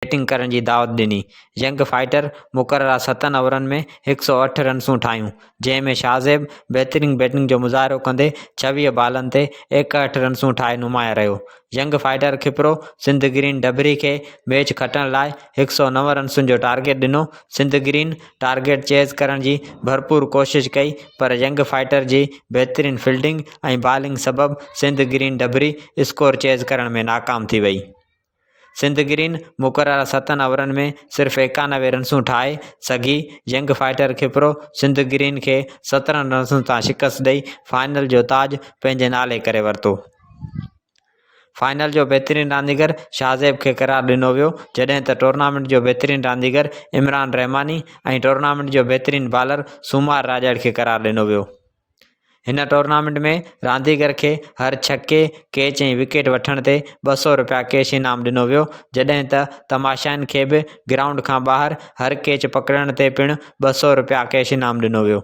Batting ڪرڻ جي دعوت ڏني. ينگ فائٽر مقرره ستن اوورن ۾ 108 رنسون ٺاهيون، جنهن ۾ شاهزيب بهترين بيٽنگ جو مظاهرو ڪندي 26 بالن تي 61 رنسون ٺاهي نمايان رهيو. Young fighter Khipro Sindh green Dabri کي ميچ کٽڻ لاء 109 رنسن جو ٽارگيٽ ڏنو. سنڌ گرين ٽارگيٽ چيز ڪرڻ جي ڀرپور ڪوشش ڪئي پر ينگ فائٽر جي بهترين فيلڊنگ ۽ بالنگ سبب سنڌ گرين ڊڀري اسڪور چيز ڪرڻ ۾ ناڪام ٿي وئي. سنڌ گرين مقرره ستن اوورن ۾ صرف 91 رنسون ٺاهي سگهي، young fighter Khipro Sindh green کي 17 رنسن تان شڪست ڏئي فائنل جو تاج پنهنجي نالي ڪري ورتو. فائنل جو بهترين رانديگر شاهزيب کي قرار ڏنو ويو، جڏهن ته ٽورنامينٽ جو بهترين رانديگر عمران رحماني ۽ ٽورنامينٽ جو بهترين بالر سومار راڄڙ کي قرار ڏنو ويو. هن ٽورنامينٽ ۾ رانديگر کي هر ڇڪي، ڪيچ ۽ وڪيٽ وٺڻ تي 200 رپيا ڪيش انعام ڏنو ويو، جڏهن ته تماشائين کي به گرائونڊ کان ٻاهر هر ڪيچ پڪڙڻ تي پڻ 200 رپيا ڪيش انعام ڏنو ويو.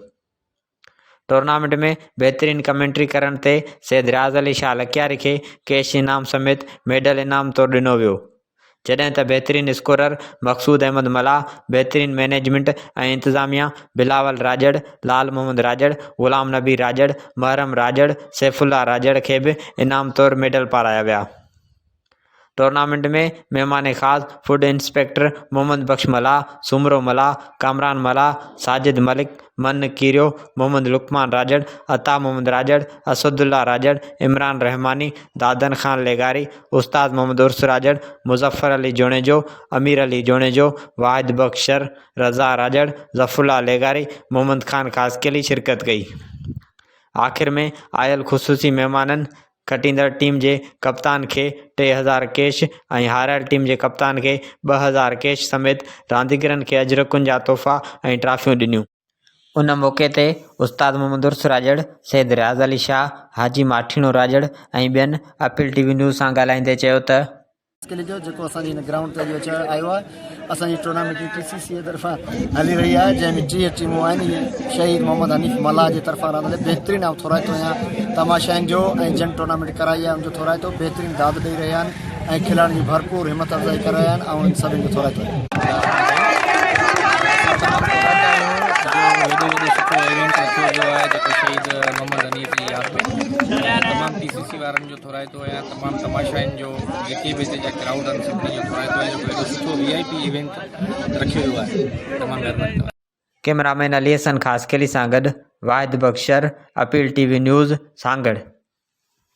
ٽورنامينٽ ۾ بهترين ڪمينٽري ڪرڻ تي سيد رياض علي شاهه لڪياري کي ڪيش انعام سميت ميڊل انعام طور ڏنو ويو. جڏهن ته بهترين اسڪورر مقصود احمد ملاح، بهترين مئنيجمينٽ ۽ انتظاميا بلاول راڄڙ، لال محمد راڄڙ، غلام نبي راڄڙ، محرم راڄڙ، سيف الله راڄڙ کي به انعام طور ميڊل پارايا ويا. ٽورنامينٽ ۾ مهمان خاص فوڊ انسپيڪٽر محمد بخش ملاح، سومرو ملاح، ڪامران ملاح، ساجد ملڪ، من ڪيريو، محمد لقمان راڄڙ، عطا محمد راڄڙ، اسدالله راڄڙ، عمران رحماني، دادن خان لغاري، استاد محمد عرس راڄڙ، مظفر علي جوڻيجو، امير علي جوڻيجو، واحد بخش شر، رضا راڄڙ، ظفرالله لغاري، محمد خان خاصخيلي شرڪت ڪئي. آخر ۾ آيل خصوصي مهمانن کٽيندڙ ٽيم جي ڪپتان کي 3000 ڪيش ۽ هارايل ٽيم جي ڪپتان کي 2000 ڪيش سميت رانديگرن کي اجرڪن جا تحفا ۽ ٽرافيون ڏنيون. ان موقعي تي استاد محمد عرس راڄڙ، سيد رياض علي شاهه، حاجي ماٺيڻو راڄڙ ۽ ٻين اپيل ٽي وي نيوز سان ڳالهائيندي چيو ته، اسڪيلي جو جيڪو اسان جي هن گرائونڊ تي اڄ اچڻ آيو آهي اسان جي ٽورنامينٽ ٽي سي سي طرفان هلي رهي آهي جنهن ۾ 30 ٽيمون آهن هي شهيد محمد حنيف ملاح جي طرفان راند هلي بهترين آئون ٿورائتو آهيان تماشائين جو ۽ جن ٽورنامينٽ ڪرائي آهي ان جو ٿورائتو بهترين داد ڏئي رهيا آهن ۽ کلاڙين جي ڀرپور همت افزائي ڪري رهيا آهن آئون ان سڀني جو ٿورائتو آهيان. اسان تمام ٿورائتا آهيون جو هيڏو وڏو سٺو ايونٽ رکيو ويو آهي جيڪو شهيد محمد حنيف جي ياد ۾ تمام ٽي سي سي وارن جو ٿورائتو آهيان تمام تماشائين جو جيڪي به هتي جا ڪرائوڊ آهن سڀني جو ٿورائتو آهيان جيڪو ايڏو سٺو وي آء پي ايونٽ رکيو ويو آهي تمام مهرباني توهان. ڪئميرا مين علي حسن خاصخيلي سان گڏ Wahid Bakhsh Shar, appeal T V news, Sanghar.